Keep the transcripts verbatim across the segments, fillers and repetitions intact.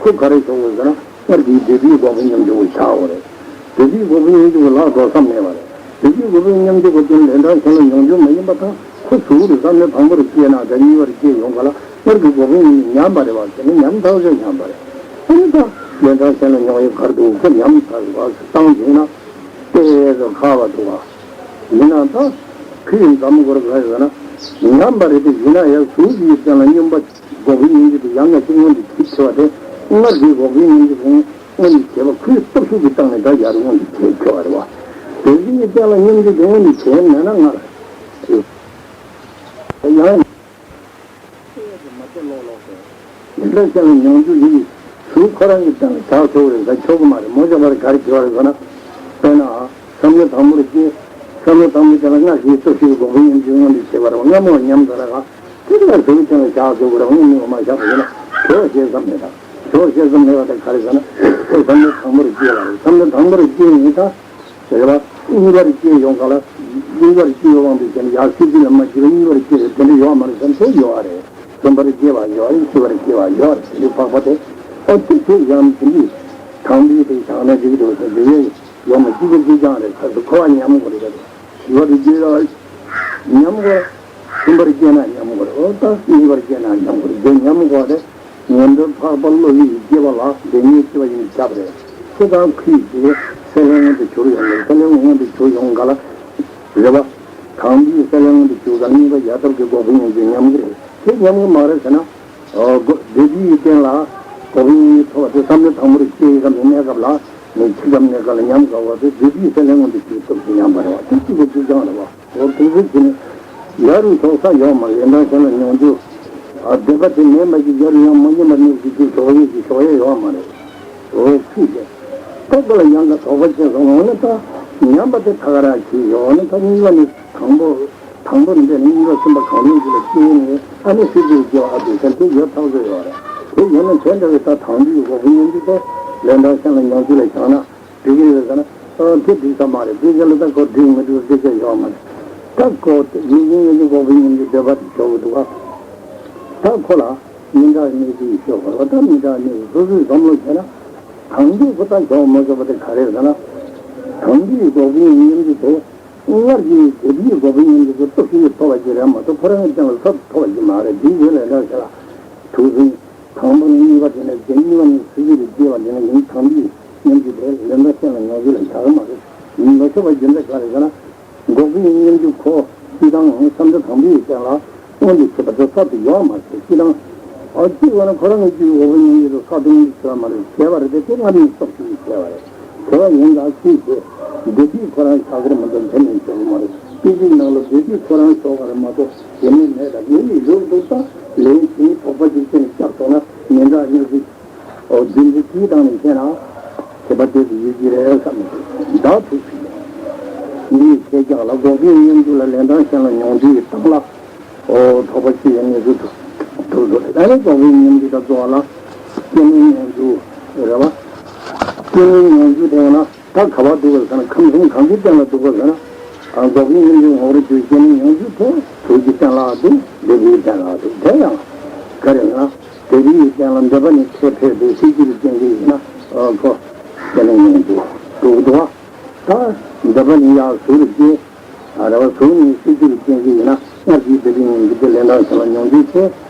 ཁོ་ག་རེ་ཞོག་ཡོད་ཟེར་ན། སྔར་གྱི་འདོད་པའི་འགོག་པའི་སྙོམས་འཇུག་བཞག་ཡོད་རེད། འདོད་པའི་འགོག་པའི་སྙོམས་འཇུག་ལ་འགྲོ་ས་མེད་པ་རེད། འདོད་པའི་འགོག་པའི་སྙོམས་འཇུག་གི་དོན་ལན་གྲངས་གཞན་ལ་མྱོང་འགྱུར་མ་ཡིན་པ་དང་། ཁོ་གཟུགས་རེད། བསམ་བློ་དང་པོར་སྐྱེས་ན་དང་གཉིས་པར་སྐྱེས་ཡོང་ག་ལ། སྔར་གྱི་འགོག་པའི་སྙོམས་འཇུག་ཉམས་པ་རེད་བ། དེ་ནི་ཉམས་ཐག་ཆོད་ཉམས་པ་རེད། ཨ་ནི་ད་ལན་གྲངས་གཞན་ལ་མྱོང་ཡོད་གར་འདུག་ཁོ་ཉམས་ཚར་བ་བཏང་བྱུང་ན། དཔེ་ཚོ་ཁ་བ་འདུག་བ། ཡིན་ན་ད་ཁོས་འཛམ་གོར་ག་ཡོད་ན་ཉམས་པ་རེད། དེ་ཡིན་ན་ཡང་གཟུགས་ཀྱི་སྟེང་ལ་སྙོམས་པ་འགོག་པའི་སྙོམས་འཇུག་དེ་ཡང་ང་ཅིག་སྔོན་དུ་ཁྱེར་ཁྱེར་བ་དེ། སྔར་གྱི་འགོག་པའི་སྙོམས་འཇུག་དེ་སྔོན་དུ་བྱས་པ། ཁོའི་སྟོབས་ཤུགས་ཀྱི་སྟེང་ནས་ད་ཡར་སྔོན་དུ་ཁྱེར་ཁྱེར་བ་རེད་བ། དེ་བཞིན་གྱི་སྟེང་ལ་སྙོམས་འཇུག་དེ་སྔོན་དུ་བྱས་མེད་ན་སྔར་ཡང་། མ་བྱེད་ལོག་ལོག་ཏུ། འདི་འདྲ་བྱས་ན་མྱོང་འགྱུར་ཡིན། གཟུགས་ཁོ་རང་གི་སྟེང་ལ་བཞག་ཆོག་གི་རེད་ཟེར་ཆོག་གི་མ་རེད། མོ་ཅོག་པར་ག་རེ་བྱེད་པ་རེད་ཟེར་ན། དཔེར་ན། བསམ་བློ་དང་པོར་སྐྱེས། བསམ་བློ་དང་པོའི་སྟེང་ལ་སྔར་གྱི་སྟོབས་ཤུགས་འགོག་པའི་སྙོམས་འཇུག་སྔོན་དུ་བྱེད་པ་རེད་བ། སྔ་མོ་ཉམས་ཚར་ལ་ག་དེ་ལ་གཟུགས་ཅན་ལ་བཞག་ཆོག་གི་རེད་བ། སྔོན་མི་འོ་མ་བཞག་པ་ཡིན་ན་ཞོག་བཤད་ས་མེད་ད། ཞོག་བཤད་ས་མེད་པ་དེ་ག་རེ་ཟེར་ན། བསམ་བློ་དང་པོར་སྐྱེས་པ་རེད། བསམ་བློ་དང་པོར་སྐྱེས་ནས་ད། རེད་བ། གཉིས་པར་སྐྱེས་ཡོང་ག་ལ། གཉིས་པར་སྐྱེས་ཡོང་དབང་དུ་བྱས་ནས་ཡར་སྲིད་རྩེ་ལ་མ་སྐྱེས་པ་གཉིས་པར་སྐྱེས་པ་དེ་འདྲ་ཡོད་མ་རེད་བསམ་ཚེ་ཡོད་རེད། གསུམ་པར་སྐྱེས་པ་ཡོད་རེད། བཞི་པར་སྐྱེས་པ་ཡོད་རེད། དེ་འདྲའི་འཕགས་པ་དེ། ཨོ་དེ་ཚོ་ཡང་དེ་འདྲའི་དང་པོའི་དེ་བཞག་ན་འགྲིག་གི་འདུག་ཟེར་འདི་ཡོད་ཡོད་མ་གཅིག་པ་གཅིག་རྐྱང་རེད། ཁ་སུ་འཁོར་བ་ཉམས་དགོས་རེད། བཞི་པར་སྐྱེས་པ་ཉམས་དགོས། གསུམ་པར་སྐྱེས་ན་ཉམས་དགོས་རེད། ཨོ་ད་གཉིས་པར་སྐྱེས་ན་ཉམས་དགོས་རེད། དེ་ཉམས་དགོས་རེད། ངན་འགྲོའི་འཕགས་པ་བློ་ཡི་སྐྱེ་བ་ལ་བདེན་གཉིས་སྐྱེ་བ་ཡིན་པས་ཁྱབ་རེད། ཁྱེད་དང་ཁུལ་གྱིས་སྲེད་ལེན་མངོན་དུ་གྱུར་ཡོང་ནས། སྲེད་ལེན་མངོན་དུ་གྱུར་ཡོང་ག་ལ། རེད་བ། དང་པོའི་སྲེད་ལེན་མངོན་དུ་གྱུར་ག་ལ་གཉིས་པ་ཡ་ཐབས་ཀྱི་འགོག་པའི་སྙོམས་འཇུག་ཉམས་ཀྱི་རེད། དེ་ཉམས་ཀྱི་མ་རེད་ཟེར་ན། འགོག་འདོད་པའི་རྐྱེན་ལ་འགོག་པའི་སྙོམས་འཇུག་ཐོབ་པ་དེ་བསམ་བློ་དང་པོར་སྐྱེ་ཡི་ག་མི་གནས་སྐབས་ལ་ནི་འཆི་ཁམས་གནས་སྐབས་ལ་ཉམས་དགོས་པ་དེ་འདོད་པའི་སྲེད་ལེན་མངོན་དུ་གྱུར་སྟོབས་ཀྱིས་ཉམས་པ་རེད་བ། དེ་གཅིག་པ་གཅིག་རྐྱང་རེད་བ། འོ་དེ་ཚོ་བྱས་ནས་ཡར་རུ་ཞོག་ས་ཡོད་མ་རེད། ལན་གྲངས་གཞན་ལ་མྱོང་འགྱུར། ཨ་འདོད་པ་དེ་མེད་མ་གཞི་ཡར་རུ་ཡང་མ་ཉམས་པ་གནས་ཀྱི་དེ་ཞོག་ཡས་ཀྱི་ཞོག་ཡས་ཡོད་མ་རེད། འོ་ཁྱོད་ཀྱིས་ད་ཁོ་ལ་ཡང་ག་དོགས་པ་བྱས་སོང་། འོ་ན་ད་ཉམས་པ་དེ་ད་ག་རང་གིས་ཡོད། འོ་ན་ད་གཉིས་པ་ནི་དང་པོ་དང་པོ་ནི་འདི་ནི་གཉིས་པ་གསུམ་པ་གང་རུང་གཅིག་ལ་སྐྱེས་ནས་ཨ་ནི་སྲིད་རྩེར་སྐྱེ་བ་ཨ་ཏི་ཟེར་དེ་ཡོད་ཐག་ཆོད་ཡོད་རེད། དེ་ཡོད་ན་དེ་འདྲ་བའི་ད་དང་པོའི་འགོག་པའི་སྙོམས་འཇུག་དེ་ལན་གྲངས་གཞན་ལ་མྱོང་འགྱུར་ལ་བཞག་ན། འགྲིག་གི་ཡོད་ཟེར་ན། ཨ་དེ་འགྲིག་ས་མ་རེད། དེ་ག་ལ་ད་ཁོ་འགྲིག་མི་འགྲིག་སྐད་ཆ་ཡོད་མ་རེད། ད་ཁོ་ཡིན་གཅིག་མིན་གཅིག་འགོག་པའི་སྙོམས་འཇུག་འདོད་པ་དེ་ཞོག་གི་འདུག་ག་ད་ཁོ་ལ་སྙན་གྲགས་གནས་ཚུལ་ཞོག་གི་རེད་བ། ད་སྙན་གྲགས་གནས་ཚུལ་སོ་སོས་བསམ་བློ་བྱས་ན། དང་པོའི་ཁོ་ད་ཞོག་མ་ཞོག་པ་དེ་ག་རེ་རེད་ཟེར་ན། དང་པོའི་འགོག་པའི་སྙོམས་འཇུག་དེ། སྔར་གྱི་འདོད་པའི་འགོག་པའི་སྙོམས་འཇུག་གི་སྟོབས་ཤུགས་ཀྱིས་ཐོབ་པ་ཞིག་རེད་མ་གཏོགས་ཁོ་རང་གི་སྟེང་ལ་ས་ཐོབ་པ་ཞིག་མ་རེད། དེའི་རྗེས་ལ་འདྲ་ཞིག་ལ། དུག་གསུམ། དང་པོ་ནས་གཉིས་པ་དེ་ནས་བརྒྱད། གཉིས་པ་ནས་སྲིད་རྩེ་རུ་སྐྱེ་བ་དེ་ནས་ཡིན། དང་པོའི་སྙོམས་འཇུག་དེ་ལན་གྲངས་གཞན་ལ་མྱོང་འགྱུར་ལ་བཞག་གི་མ་རེད། མ་ཤོར་བ་རྒྱུ་མཚན་ག་རེ་ཟེར་ན། འགོག་པའི་སྙོམས་འཇུག་ཁོ་སྤྱིར་བཏང་བསམ་བློ་དང་པོའི་སྟེང་ལ་མངོན་དུ་བྱེད་པ་དེ་གསར་དུ་ཡོད་མ་རེད། སྤྱིར་བཏང་། ཨ་གཅིག་བྱས་ན་ཁོ་རང་གི་འགོག་པའི་སྙོམས་འཇུག་དེ་གསར་དུ་མངོན་དུ་བྱེད་པ་མ་རེད། བྱས་པ་རེད་དེ། དེ་སྔ་མའི་སྟོབས་ཤུགས་ཀྱིས་བྱས་པ་རེད། བྱས་པ་ཡིན་ཙང་ཅིའི་ཕྱིར་འདོད་པས་ཁོ་རང་བཞག་གི་རེད་མ་གཏོགས་དེ་ནས་ཞོག་གི་མ་རེད། སྐད་ཅིག་ནང་ལ་འདོད་པས་ཁོ་རང་ཞོག་གི་རེད་མ་གཏོགས་དེ་ནས་མེད་ད། དེ་ནས་ཞོག་འདུག་ད་ལན་གཅིག་དོགས་པ་གཅིག་བྱས་ནས་བཞག་སོང་ན་ཉན་འདྲ་སྙོམས་འཇུག་འོ་རྒྱུ་མཚན་དེའི་སྟེང་ནས་བཤད་ན་ཁྱད་པར་དེ་ཚོ་ཡོད་ཀྱི་རེད་བསམ་ནས་བདག་ཐུགས་ཟིན་ནས། ངས་ཁྱེད་ཅག་ལ་འགོག་པའི་སྙོམས་འཇུག་ལ་ལན་གྲངས་གཞན་ལ་མྱོང་འགྱུར་གྱི་སྟེང་ལ། ཨོ་དོགས་པ་སྐྱེ་བའི་གནས་ཚུལ་དུ་དུ་བཟོ་རེད། ད་ནི་འགོག་པའི་སྙོམས་འཇུག་དང་རྫོགས་པ་ལ་སྐྱེ་གནས་མྱོང་འགྱུར་རེད་བ། སྐྱེ་གནས་མྱོང་འགྱུར་དེ་ཡང་ན་ད་ག་བ་འདུག་ག་ཟེར་ན། ཁམས་གསུམ་གང་གི་སྟེང་ལ་འདུག་ག་ཟེར་ན། ཨ་འགོག་པའི་སྙོམས་འཇུག་ངོ་བོར་གྱུར་སྐྱེ་གནས་མྱོང་འགྱུར་དེ་དུག་གི་སྟེང་ལ་འདུག་འདོད་པའི་སྟེང་ལ་འདུག་དེ་ཡང་ག་རེ་ན། འདོད་པའི་སྟེང་ལ་འདོད་པ་ནི་ཁྱད་འཕགས་ཏེ་སྲིད་རྩེ་རུ་སྐྱེ་གི་ཡིན་ན། ཨ་ཁོ་སྐྱེ་གནས་མྱོང་འགྱུར་འདུག་འདུག་བ། ད་འདོད་པ་ནི་ཡང་གཟུགས་རུ་སྐྱེ། ཨ་རེ་བ། གཟུགས་ནི་སྲིད་རྩེ་རུ་སྐྱེ་གི་ཡིན་ན། སྔར་གྱི་འདོད་པའི་སྙོམས་འཇུག་དེ་ལན་གྲངས་གཞན་ལ་མྱོང་འགྱུར་ཆེ།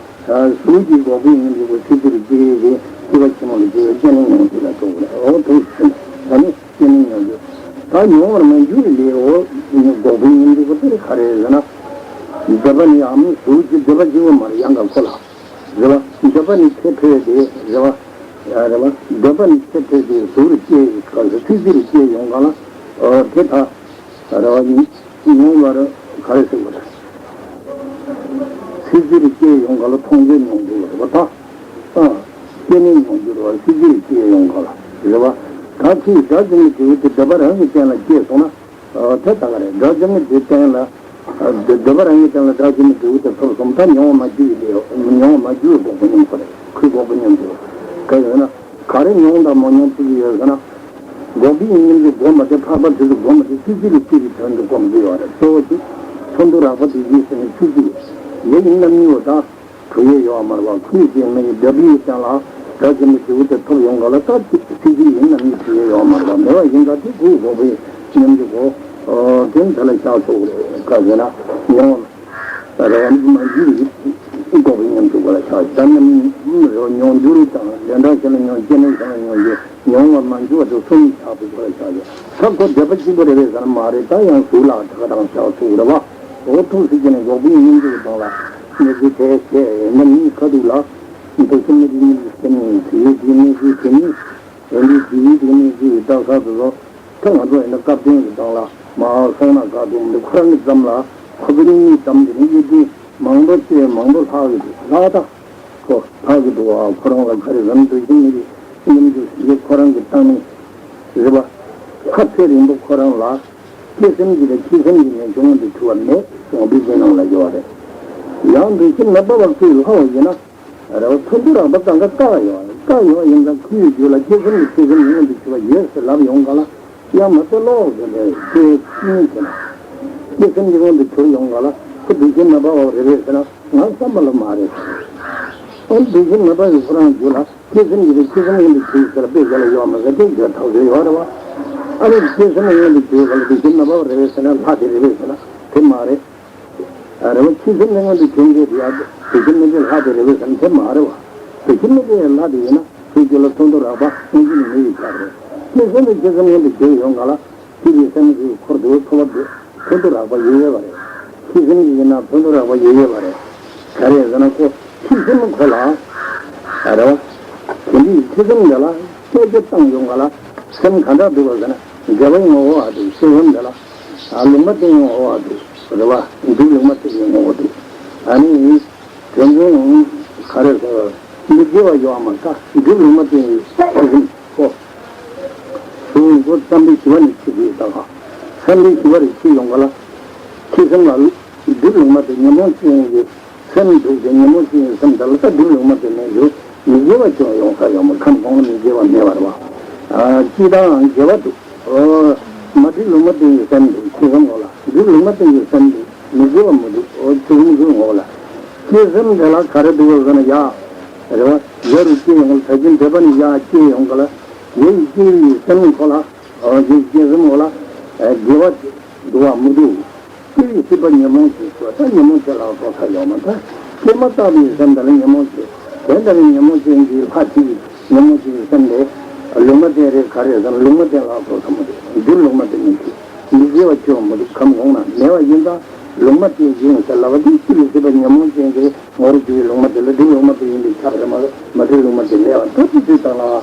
ཨ་གཟུགས་ཀྱི་འགོག་པའི་སྙོམས་འཇུག་པ་སྲིད་རྩེ་རུ་སྐྱེ་གི་སྐྱེ་བ་ཕྱི་མ་ལ་སྐྱེ་བའི་སྐྱེ་གནས་མྱོང་འགྱུར་ལ་གཏོགས་པ་རེད། འོ་དུ་ཟིན་ད་ནི་སྐྱེ་གནས་མྱོང་འགྱུར། ད་མྱོང་བར་མ་འགྱུར་བའི་ལས། འོ་འགོག་པའི་སྙོམས་འཇུག་པ་དེ་ག་རེ་ཟེར་ན། འདོད་པ་ནི་ཡང་གཟུགས་ཀྱི་འདོད་པ་གཅིག་པོ་མ་རེད། ཡང་ག་ཁོ་ལ། རེད་བ། འདོད་པ་ནི་ཁྱད་འཕགས་ཏེ། རེད་བ། རེད་བ། འདོད་པ་ནི་ཁྱད་འཕགས་ཏེ་གཟུགས་རུ་སྐྱེ་ཡི་སྐབས་སུ་སྲིད་རྩེ་རུ་སྐྱེ་ཡོང་ག་ལ། ཨོ་དེ་ད། རེད་བ། མྱོང་བར་ག་རེ་ཟེར་བ་རེད། སྲིད་རྩེ་རུ་སྐྱེ་ཡོང་ག་ལ་མཐོང་ཆོས་མྱོང་འགྱུར་བ་རེད་བ་ད། ཨ་སྐྱེ་གནས་མྱོང་འགྱུར་བ་སྲིད་རྩེ་རུ་སྐྱེ་ཡོང་ག་ལ། རེད་བ། ད་ཁྱེད་དགྲ་བཅོམ་པའི་འབྲས་བུ་དེ་འདོད་པ་རང་གི་རྐྱེན་ལ་སྐྱེས་སོང་ན། ཨ་དེ་ད་ག་རེད། དགྲ་བཅོམ་པའི་རྟེན་ལ། ཨ་འདོད་འདོད་པ་རང་གི་རྐྱེན་ལ་དགྲ་བཅོམ་པའི་འབྲས་བུ་དེ་ཐོབ་སོང་། ད་མྱོང་བ་མ་འགྱུར་བའི་ལས། མྱོང་བ་མ་འགྱུར་བའི་འགོག་པའི་སྙོམས་འཇུག་རེད། ཁོའི་འགོག་པའི་སྙོམས་འཇུག་ག་ཡོད་ན། ག་རེ་མྱོང་དང་མ་མྱོང་ཐུག་གི་ཡོད་ཟེར་ན། འགོག་པའི་སྙོམས་འཇུག་སྒོམ་པ་དེ། འཕགས་པ་དེ་ཚོ་སྒོམ་པ་དེ་སྲིད་རྩེ་རུ་སྐྱེ་བའི་དོན་དུ་སྒོམ་གྱི་ཡོད་རེད། གཙོ་བོ་དེ་ཚོར་འདུ་རགས་པ་དེ་ཡིན་ཟེར་ནས་ཚུལ་གྱིས་ལས་ཀྱི་རྣམ་སྨིན་པོ་དང་གྲུབ་ཡས་ཡོད་པ་མ་རེད་བ། ཁོའི་རྐྱེན་མ་ཡིན། འདོད་པའི་རྐྱེན་ལ་ གལ་ཆེན་པོ་འབྲས་བུ་དེ་ཐོབ་ཡོང་ག་ལ། ད་སྲིད་ཞི་ཡིན་ནམ་ཡིན་ཞིག་ཡོད་ཡོད་མ་རེད་པ། མེད་པ་ཡིན་ཙང་དེ་གུ་འགོག་པའི་སྙོམས་འཇུག་གོ། དེ་ནི་དེ་ལ་བཞག་ཆོག་གི་རེད། ག་ཟེར་ན་མྱོང་རེ་བ་མ་འགྱུར་འགོག་པའི་སྙོམས་འཇུག་གོ་ལ་བཞག་ད་ནི་རེ་བ་མྱོང་འགྱུར་དང་ལན་གྲངས་བྱས་ན་མྱོང་། སྐྱེ་གནས་བྱས་ན་མྱོང་རྒྱུ། མྱོང་བར་མ་འགྱུར་བ་དེ་གསུམ་བཞག་པའི་སྐོར་ལ་བཞག་ཡོད། ད་ཁོ་སྡེ་པ་གཅིག་པུ་རེད་པས་ཟེར་ན་མ་རེད། ད་ཡང་གཟུགས་ལ་ད་ག་དང་བཞག་ཐུབ་རེད་བ། འོ་ཐུགས་སུ་ཆེ་ནས་འགོག་པའི་སྙོམས་འཇུག་གི་སྟེང་ལ་གནས་ཚུལ་དེ་བཤད་ཡིན་ན། མིའི་ཁ་ཐུག་ལ་འདུ་ཤེས་མི་སྒྲིབ་སྙོམས་འཇུག་སེམས་ཡིན་ཟེར་ཡོད་དེའི་གནས་ཚུལ་དེ་ནི་དོན་དུ་ཇི་ཡིན་དེའི་གནས་ཚུལ་ཡི་རྟགས་གསལ་དུ་སོང་། ད་ང་ཚོ་ཡིན་ན་སྐབས་དོན་གྱི་སྟེང་ལ་མ་སོང་ན་ག་ཐུག་མི་འདུག་ཁོ་རང་གི་ཙམ་ལ་ཁོ་ཚོ་གཉིས་ཙམ་དེ་ནི་གཡས་འཕྲིན་མང་པོ་བཅོས་མང་པོ་ལྷག་གི་འདུག་ལྷག་ད། ཁོ་ལྷག་གི་འདུག་བ། ཁོ་རང་ལ་ག་རེ་ཟེར་ན་འདུ་ཤེས་མི་སྒྲིབ་སྙོམས་འཇུག་ཟེར་ཁོ་རང་གི་བཏང་ནི་རེད་པ། ཁ་ཚེ་རིང་པོ་ཁོ་རང་ལ་སྐྱེ་སེམས་ཀྱི་དང་འཆི་སེམས་ཀྱི་ནས་འབྱུང་བ་འདི་འཁྲུལ་བ་མེད་གསུངས་པའི་རྗེས་གནང་ལ་ཡོད་རེད། ཡང་འདུ་ཤེས་མི་སྤར་བར་ཁོས་ལྷག་པ་ཡིན་ན་རེད་བ། ཚུར་འདུ་རགས་པ་གང་ག་བཀག་ཡོད་རེད། བཀག་ཡོད་ཡིན་ཙང་ཁོའི་རྒྱུད་ལ་སྐྱེ་སེམས་ཀྱི་འཆི་སེམས་ཀྱི་སྔོན་དུ་འཁྲུལ་བ་ཡོད་ཟེར་ལབ་ཡོང་ག་ལ། ཡང་མ་རྩོད་ལོག་ཟེར་ནས་ཁོའི་སྙིང་ཟེར་ན། སྐྱེ་སེམས་ཀྱི་སྔོན་དུ་གྱུར་ཡོང་ག་ལ། ཁོ་འདུ་ཤེས་མ་སྤར་བ་རེད་པས་ཟེར་ན་ང་བསམ་པ་ལ་མ་རེད། ཨ་འདུ་ཤེས་མ་སྤར་བའི་ཁོ་རང་རྒྱུད་ལ་སྐྱེ་སེམས་ཀྱི་རིགས་སྐྱེ་སེམས་སྔོན་དུ་གྱུར་ཟེར་དཔེ་རྒྱ་ལ་ཡོད་མ་ཟེར་དེ་རྒྱུད་ཐག་ཆོད་ཡོད་རེད་བ། ཨ་ནི་སྐྱེ་སེམས་སྔོན་དུ་གྱུར་ག་ལ་འདུ་ཤེས་མ་སྤར་བ་རེད་པས་ཟེར་ན་ལྷ་དེ་རེད་པས་ཟེར་ན་དེ་མ་རེད། ཨ་རེད་བ། འཆི་སེམས་ནི་སྔོན་དུ་བྱུང་གི་རེད་ཡ། དེ་འདུ་ཤེས་མི་སྒྲིབ་ལྷ་དེ་རེད་པས་ཟེར་ན་དེ་མ་རེད་བ། འདུ་ཤེས་མི་སྒྲིབ་ལྷ་དེ་ཡིན་ན་དེའི་རྒྱུད་ལ་ཚུར་འདུ་རགས་པ་སྔོན་འཇུག་ནི་མི་ཡི་ཆ་རེད། སྐྱེ་སེམས་ནི་སྐྱེ་སེམས་སྔོན་དུ་གྱུར་ཡོང་ག་ལ། སྐྱེ་བའི་སེམས་ཀྱི་འཁོར་དུ་ཚོར་བ་འདི་ཚུར་འདུ་རགས་པ་ཡོད་ཡོད་པ་རེད། འཆི་སེམས་ཀྱི་ཡིན་ན་ཚུར་འདུ་རགས་པ་ཡོད་ཡོད་པ་རེད། ག་རེ་ཟེར་ན་ཁོ་འཆི་སེམས་ཁོ་ལ། ཨ་རེད་བ། དེ་འདྲའི་འཆི་སེམས་འདི་ལ་སྐད་ཆ་བཏང་ཡོང་ག་ལ། སེམས་ག་འདྲ་འདུག་པ་ཟེར་ན་དགེ་བའི་ངོ་བོ་བ་འདུག་འཆི་སེམས་འདི་ལ། ཨ་ལུང་མ་བསྟན་ངོ་བོ་བ་འདུག་རེད་བ། སྒྲིབ་ལུང་མ་བསྟན་ངོ་བོ་འདུག་ཨ་ནི། དོན་ཚན་ག་རེ་ཟེར། མི་དགེ་བ་ཡོད་མ་རེད། སྒྲིབ་ལུང་མ་བསྟན་ཡོད་ཁོ། གཟུགས་ཀྱི་བསམ་པའི་ཞི་བ་ནི་འཆི་དགོས་ད་ག་བསམ་པའི་ཞི་བ་རེ་འཆི་ཡོང་ག་ལ། འཆི་སེམས་ལ་སྒྲིབ་ལུང་མ་བསྟན་ཉོན་མོངས་ཅན་གྱི་སེམས་འདུག་སྟེ། ཉོན་མོངས་ཅན་གྱི་སེམས་དེ་ལ་ད་སྒྲིབ་ལུང་མ་བསྟན་ནས་ཡོད། མི་དགེ་བ་ཅུང་ཡོང་ས་ཡོད་མ། ཁམས་གོང་ལ་མི་དགེ་བ་མེད་པ་རེད་བ། ཨ་སྤྱིར་བཏང་དགེ་བ་འདུག་ཨོ། མ་སྒྲིབ་ལུང་མ་བསྟན་གྱི་སེམས་འདུག་འཆི་སེམས་ངོ་ལ། སྒྲིབ་ལུང་མ་བསྟན་གྱི་སེམས་འདུག་མི་དགེ་བ་མི་འདུག་ཨོ་འཆི་སེམས་ཀྱི་ངོ་ལ། སྐྱེ་སེམས་དེ་ལ་ག་རེ་འདུག་ཟེར་ན་ཡ། རེད་བ། ཡ་རུ་སྐྱེ་ཡོང་ག་ལ། ད་གིན་འདོད་པ་ནི་ཡ་སྐྱེ་ཡོང་ག་ལ། ཡ་ཡི་སྐྱེ་བའི་སེམས་ཁོ་ལ། ཨོ་ཡ་སྐྱེ་སེམས་ངོ་ལ། ཨེ་དགེ་བ་འདུག་བ་མི་འདུག་སྐྱེ་བའི་སྲིད་པ་ཉོན་མོངས་ཅན་ཞུ་བ་ད་ཉོན་མོངས་ཅན་ལ་སོགས་ས་ཡོད་མ་ད། སྐྱེས་མ་བཏགས་པའི་སེམས་དེ་ལ་ཉོན་མོངས་ཅན། དེ་ལྟ་བུའི་ཉོན་མོངས་ཅན་གྱི་ལྷ་དེ་ཡི་ཉོན་མོངས་ཅན་གྱི་སེམས་དེ། ལུང་མ་བསྟན་རེད་ག་རེ་ཟེར་ན་ལུང་མ་བསྟན་ལ་སོགས་ས་མི་འདུག་སྒྲིབ་ལུང་མ་བསྟན་མི་འདུག་མི་དགེ་བ་ཅུང་མི་འདུག་ཁམས་གོང་ན་མེད་པ་ཡིན་ཙང་ལུང་མ་བསྟན་ཡིན་ཟེར་ལབ་པ་དེ་སྐྱེ་བའི་སྲིད་པ་ཉོན་མོངས་ཅན་གྱི་ངོ་བོར་གྱུར་པའི་ལུང་མ་བསྟན་ལ་སྒྲིབ་ལུང་མ་བསྟན་ཡིན་པའི་ཆ་རེད་མ་གཏོགས་མ་སྒྲིབ་ལུང་མ་བསྟན་མེད་པ་ད་དེ་དུས་དང་ལ་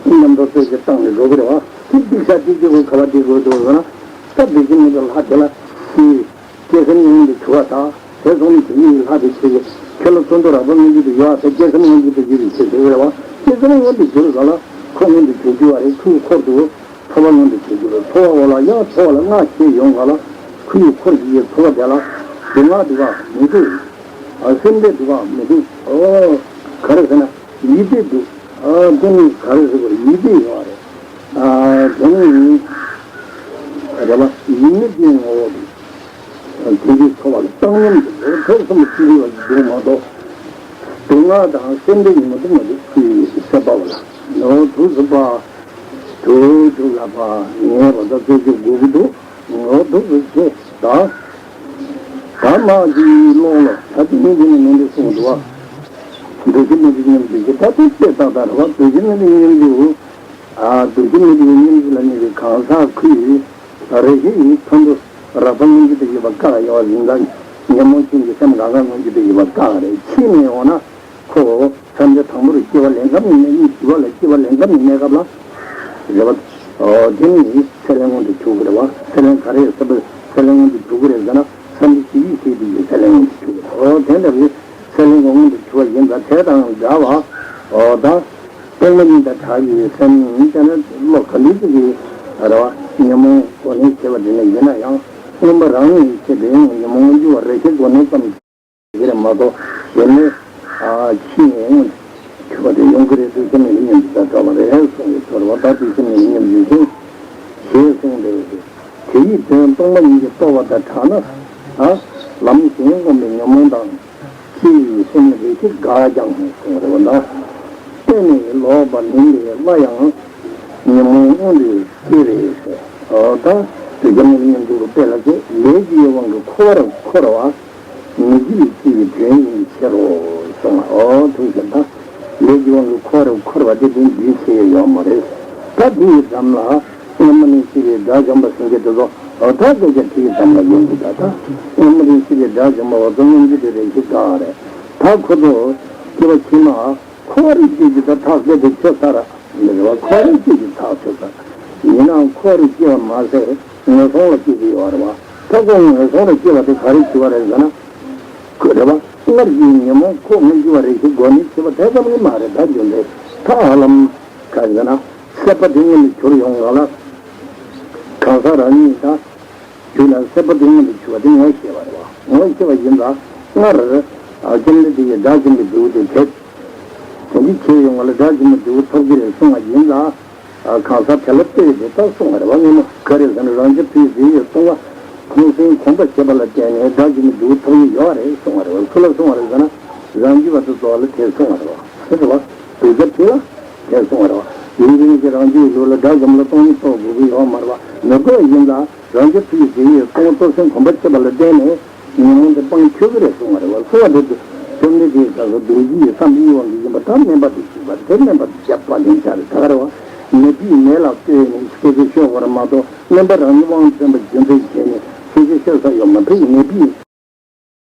མཉམ་དུ་རྩོད་གཞི་བཏང་ནས་འགྲོ་གི་རེད་བ། དེ་སྡིག་བཤགས་དེ་སྐྱེ་དགོས་ག་བ་སྡིག་དགོས་འདུག་ཟེར་ན། སྐབས་འདི་ཕྱི་མི་འདུག་ལྷ་དེ་ལ་ཤི། སྐྱེ་སེམས་སྔོན་དུ་གྱུར་བ་དང་། དེ་སོང་ནས་དེ་ཉིད་ལྷ་དེ་ཆེ་གེ་ཁྱེད་ལ་བརྩོན་འདུ་རགས་པ་སྔོན་འཇུག་ཏུ་ཡོད་པ་དེ་སྐྱེ་སེམས་སྔོན་འཇུག་ཏུ་གྱུར་པའི་ཕྱིར་ཟེར་བ་རེད་བ། སྐྱེ་སེམས་སྔོན་དུ་གྱུར་ག་ལ་ཁོ་སྔོན་དུ་གྱུར་གྱུར་བ་རེད། ཁོའི་འཁོར་དུ་ཚོར་བ་སྔོན་དུ་གྱུར་གྱུར་བ་ཚོར་བ་འོ་ལ་ཡང་ཚོར་བ་ལ་སྔར་སྐྱེས་ཡོང་ག་ལ་ཁོའི་འཁོར་གྱི་ཚོར་བ་དེ་ལ་སྡུག་བསྔལ་འདུག་ག་མི་འདུག་ཨ་སེམས་ཁྲལ་འདུག་ག་མི་འདུག་ཨོ་ག་རེ་ཟེར་ན་ཡིད་བདེ་འདུག་ཨ་དེ་ནི་ག་རེ་ཟེར་དགོས་རེད། ཡིད་བདེ་ཡོད་རེད། ཨ་དེ་ནི་རེད་བ། ཡིད་མི་བདེའི་ངོ་བོ་འདུག་དེ་འདྲའི་ཚོར་བ་ལ་བཏང་སྙོམས་ཀྱི་ལོ་ཐོག་གསུམ་པོ་ཅི་རིགས་པ་འདུག་མ་གཏོགས། སྡུག་བསྔལ་དང་སེམས་ཁྲལ་ཉིན་མོ་དུ་མ་འདུག་ཅེས་སེམས་པ་བ་ལ་ནོར་དུ་སུ་པ། དུ་དུ་ལ་པ་ངས་བ་ད་རྩོད་རྒྱུ་དགོས་ཀྱི་འདུག་ངོ་དུ་སུ་ཆེ་ད། ད་མ་གི་ཀློང་ལ་ད་དུ་མི་འདི་ནི་མི་འདི་གསུངས་འདུག་བ། འདུ་ཤེས་མི་འདི་སྙོམས་འཇུག་གི་ད་དུ་ལྟས་ད་ད་ར་བ་འདུ་ཤེས་མི་འདི་སྙོམས་འཇུག་ཨ་འདུ་ཤེས་མི་འདི་སྙོམས་འཇུག་ལ་ནི་གི་གང་ཟག་ཁུ་ཡི་རེ་ཞིག་ཡིན་ཐོན་དུ་རགས་པ་སྙོམས་འཇུག་ཏུ་ཡོད་པ་བཀག་ཡོད་ཟིན་ལ་ཉོན་མོངས་ཅན་གྱི་སེམས་གང་ག་སྙོམས་འཇུག་ཏུ་ཡོད་པ་བཀག་རེད། ཕྱིས་ནས་འོ་ན་ཁོ་བོ་ཐམས་ཅད་དང་པོར་སྐྱེ་བ་ལེན་སྐབས་ནི་གནས་གཉིས་བྱི་བ་ལ་སྐྱེ་བ་ལེན་སྐབས་ནི་གནས་སྐབས་ལ་རེད་བ། འོ་དེ་ནི་ཚེ་ལས་མངོན་དུ་གྱུར་གི་རེད་བ། ཚེ་ལས་ག་རེ་ཟེར་བ་ཚེ་ལས་མངོན་དུ་གྱུར་གི་རེད་ཟེར་ན་སེམས་ཀྱི་ཡིད་ཤེས་དེ་ཡི་ཚེ་ལས་མངོན་དུ་གྱུར་གི་རེད། འོ་དེ་འདྲ་བའི་ཚེ་ལས་མངོན་དུ་གྱུར་བ་ཡིན་ཙང་དེ་དང་འདྲ་བ། འོ་ད། སྟོང་པ་ཉིད་དང་བྲལ་བའི་སེམས་ཉིད་དེ་ནི་བློ་ག་འདྲ་ཞིག་གིས་རེད་བ། ཉོན་མོངས་གོ་ནས་བྱས་པ་དེ་ནི་ཡིན་ན་ཡང་མངོན་པ་རང་ཉིད་ཀྱི་དེ་ཡང་ཉོན་མོངས་འགྱུ་བ་རེ་ཞིག་གོ་ནས་ཙམ་གྱིས་རེད་མ་གཏོགས་དེ་ནི་ཕྱིས་ནས་མངོན་གྱུར་པ་དེ་ཡོང་གི་རེད། འདུ་ཤེས་མེད་པའི་སྙོམས་འཇུག་དང་འདྲ་བ་རེད་གསུངས་ཡོད་ཚོར་བ་ད་འདུ་ཤེས་མེད་པའི་སྙོམས་འཇུག་ཅིང་ཞེས་གསུངས་ཏེ། དེ་ཡི་དོན་སྟོང་པ་ཉིད་ཀྱི་རྟོགས་པ་དང་བྲལ་ན། ལམ་གཞན་བསྒོམས་པའི་ཉོན་མོངས་དང་། ཕྱི་ཡི་སེམས་རེ་ཞིག་འགགས་ཀྱང་གསུངས་པ་རེད་བ། ནས་ལོག་པར་ལེན་པའི་སླར་ཡང་ཉོན་མོངས་མངོན་དུ་སྐྱེ་བས་ཟེར། འོ་ད་དེ་རྒྱ་མི་ཉམས་འགྱུར་དཔེ་ལ་བྱེད་ལས་ཀྱི་དབང་གིས་འཁོར་བར་འཁོར་བ་མི་བགྱིད་པའི་སྐྱེ་བའི་དོན་ཡིན་ཕྱིར་རོ་གསུངས་ལ། འོ་ཐུགས་ཤེས་དང་། ལས་ཀྱི་དབང་གིས་འཁོར་བར་འཁོར་བ་དེ་དོན་འདིའི་ཆེད་ཡོད་མ་རེད། ད་དེའི་འགྲམ་ལ་སྔ་མ་ནས་སྐྱེས་པའི་དགྲ་བཅོམ་པ་སེང་གེ་དེ་ཚོ་འོ་ད་སྐད་ཆ་དེའི་འགྲམ་ལ་ཡོང་གི། ད་ད་སྔ་མ་ནས་སྐྱེས་པའི་དགྲ་བཅོམ་པ་འོ་ཚོ་སྔོན་གྱི་དེ་རེ་ཞིག་དགའ་རེད། ད་ཁོ་ཚོ་སྐྱེ་བ་ཕྱི་མ་འཁོར་བར་སྐྱེ་རྒྱུ་དེ་ཐག་སྐད་དེ་ཆོད་ཚར། འདི་རེད་བ། འཁོར་བར་སྐྱེ་རྒྱུ་ཐག་ཆོད་ཚར། ཡིན་ནའང་འཁོར་བར་སྐྱེ་བ་མ་ཟད་ངན་སོང་ལ་སྐྱེ་གི་ཡོད་རེད་བ། ད་ཁོ་ངན་སོང་ལ་སྐྱེ་བ་དེ་ག་རེ་བྱས་པ་རེད་ཟེར་ན། ཁོ་རེད་བ། སྔར་གྱི་ཉོན་མོངས་ཁོ་སྔོན་གྱི་བ་རེ་ཞིག་སྒོ་ནས་བྱས་པ་དེ་ཙམ་གྱིས་མ་རེད། ད་རྒྱུ་འབྲས་ཐག་ཧ་ལམ་ག་རེ་ཟེར་ན། སྲེད་པ་དེ་སྔོན་ལ་གྱུར་ཡོང་ང་ལ། གང་ཟག་རང་ཉིད་ད། དུས་ལ་སྲེད་པ་དེ་སྔོན་དུ་ཆུད་པ་དེ་ངོ་ཤེས་པ་རེད་བ། ངོ་ཤེས་པ་ཡིན་ཙང་སྔར་བཅོམ་ལྡན་འདས་ཀྱིས་དགྲ་བཅོམ་པའི་རྒྱུ་དེ་དེ་དེ་འདི་བྱས་ཡོང་བ་ལ་དགྲ་བཅོམ་པའི་རྒྱུ་ཐོབ་ཀྱི་རེད་གསུངས་པ་ཡིན་ཙང་། གང་ཟག་དེ་ལ་ལྟོས་ཏེ་ད་གསུངས་པ་རེད་བ། སྔོན་མ་ག་རེ་ཟེར་ན་རང་རྒྱུ་མཐུ་ཡིས་རྫས་ཡོད་གསུངས་པ། ཁོང་སེམས་གོམས་པ་བྱས་པ་ལ་བརྟེན་ནས་དགྲ་བཅོམ་པའི་རྒྱུ་ཐོབ་ཀྱི་ཡོད་རེད་གསུངས་པ་རེད་བ། སུ་ལ་གསུངས་པ་རེད་ཟེར་ན། རང་རྒྱུད་པ་དེ་ཚོ་ལ་དེ་གསུངས་པ་རེད་བ། ཟེར་བ། གདུལ་བྱ་དེ་ལ། དེ་གསུངས་པ་རེད་བ། ཡིན་གཅིག་མིན་གཅིག་རང་རྒྱུད་ལུགས་ལ་དགྲ་བཅོམ་ལ་སྟོང་ཉིད་རྟོགས་དགོས་ཀྱི་ཡོད་མ་རེད་བ། མི་དགོས་ཡིན་ལ་རང་རྒྱུད་ཐུགས་ཀྱི་རྗེས་ཡོད་སྟོང་སྟོང་སེམས་གོམས་པ་བྱེད་པ་ལ་བརྟེན་ནས་ཉོན་མོངས་དེ་སྤང་ཆོག་གི་རེད་གསུངས་པ་རེད་བ། གསུངས་པ་དེ་བཅོམ་ལྡན་འདས་ཀྱིས་རྡོ་རྗེ་ཡི་བསམ་པའི་དབང་གིས་ཡིན་པ་དང་དམན་པ་དེ་ཞིག་པ་དེ་དམན་པ་དེ་བཞག་པ་ལེན་བྱ་རེད། ད་ག་རེད་བ། མེད་པའི་མེད་ལ་ལྟོས་ནས་སྐད་ཆ་ཤོད་དགོས་རེད་མ་གཏོགས་དམན་པ་རང་ཉིད་དབང་བཙན་པ་རྒྱུ་མཚན་བྱས་ནས་སྐད་ཆ་ཤོད་ས་ཡོད་མ་རེད། མེད་པའི།